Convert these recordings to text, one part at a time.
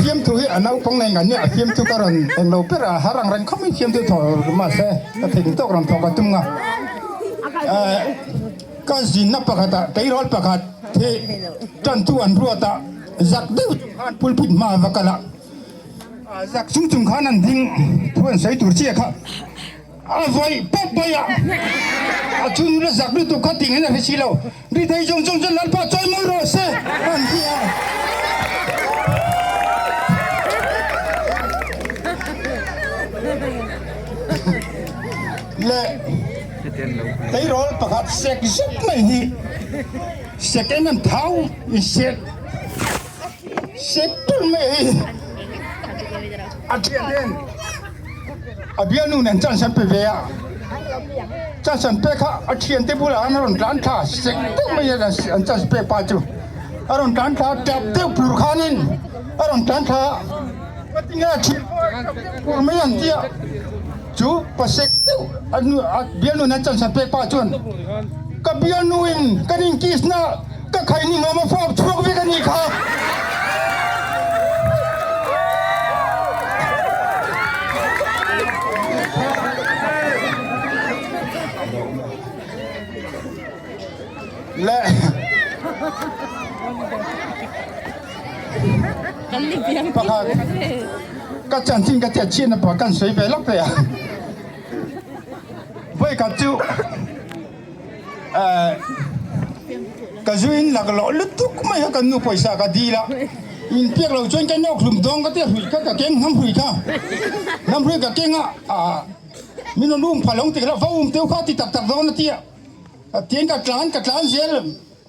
Fiamthu hi a naupang nei ngan nia a fiamthu ka rawn eng lo ber a har ang reng khawp mai fiamthu thawh mahse ka thing tawk rawn thawh ka tum nga. Ka zinna pakhatah tleirawl pakhat hi tantu an ruat a, zak deuh chung khan pulpit hma a va kal a, zak chung chung khan an ding thu an sawi tur chiah kha a vawi pawp mai a, a chhungril a zak lutuk kha tingin a hre si lo, ri thei zawng zawng chuan Lalpa chawi mawi rawh se an ti a. Le. Tleirawl pakhat sek zet mai hi sek em em thau in sek sek tur mai hi a thian ten a bialnu nen chance an pe ve a, chance an pek kha a thian te bulah khan a rawn tlan thla sek deuh mai a an chance pek pa chu a rawn tlan thla tap deuh pur khanin a rawn tlan thla a tinge a thian pawh a tap deuh pur mai an tia. Chu pasek deuh a nu a bialnu nan chansan pek pah chuan ka bialnu in kan in kiss na ka khai ni ngawm a fawp chhuak vek a nih kha. Le Pakhat ka chanchin ka tiat chhiatna pawh kan sawi ve lawk thei a, vawikhat chu ka zu in laklawh lutuk mai kha kan nu pawisa ka dil a, in piak lo chuan ka nawk hlum dawn ka tia hrui kha ka keng hnam hrui kha hnam hrui ka keng a min rawn um pha lo ang ti kha va um teuh kha ti tak tak dawn a tia tiang ka tlan ka tlan zel.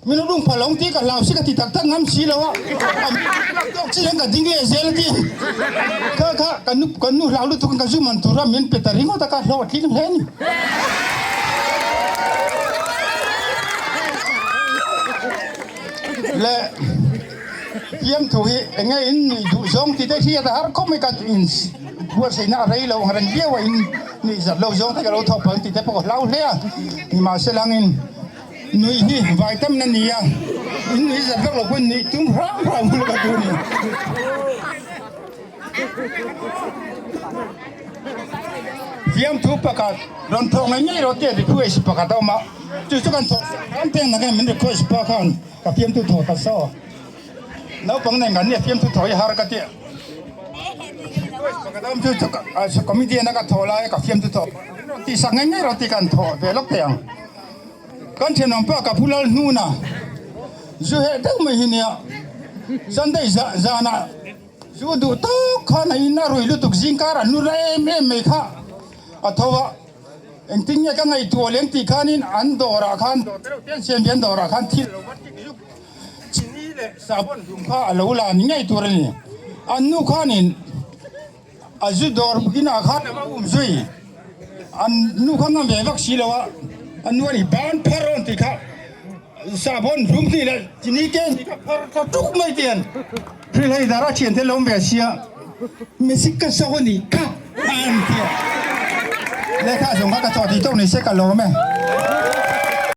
Min lo lung phal lo tih ka hlau si ka ti tak tak ngam si lo a, a hming tawk chiah hian ka ding leh zel a ti. Kha kha ka nu ka nu hlau lutuk in ka zu man tur a min pe ta ringawt a ka hlawhtling hle a ni. Le fiamthu hi enge in nuih duh zawng tih te hriat a har khawp mai ka in buatsaihna a rei lo ang reng viau a in nuih zat lo zawng te ka lo thawk phal tih te pawh ka hlau hle a, nimahselangin Nuih hi vai tam na ni a, in nuih zat vak lo pawhin nuih tum hram hram hun ka tu ni. Fiamthu pakhat rawn thawk ngei ngei rawh tia request pakhat a awm a, chu chu kan thawk sak hram teng nakin min request pa khan ka fiamthu thawk ta saw. Naupang nen kan nia fiamthu thawh hi har ka tia. Request pakhat a awm chu chu comedian a ka thawh lai a ka fiamthu thawh tih sak ngei ngei rawh tih kan thawh ve lawk thei ang. Kan thenawm pa ka phu lal hnuna zu heh deuh mai hi nia, Sunday zanah zu duh tawk khan a in a rui lutuk zingkar a hnur em em mai kha a tho a, engtin nge ka ngaihtuah leng tih khanin an dawrah khan dawr te reuh te an siam ve an dawrah khan thil lo va tik zuk chini leh sahbawn hlum kha a lo la ni ngei tur a ni. An nu khanin A zu dawr inah khan a va um zui. An nu kha ngam ve vak si lo a, a nu a ni ban phar rawn tih kha sahbawn hlum tih leh chini te tih kha phar tha tuk mai tian hrilhei dar a thian te lo awm ve sia mesik ka so a nih kha a an ti a. Lehkha zawng kha ka chawh tih tawk ni se ka lawm e.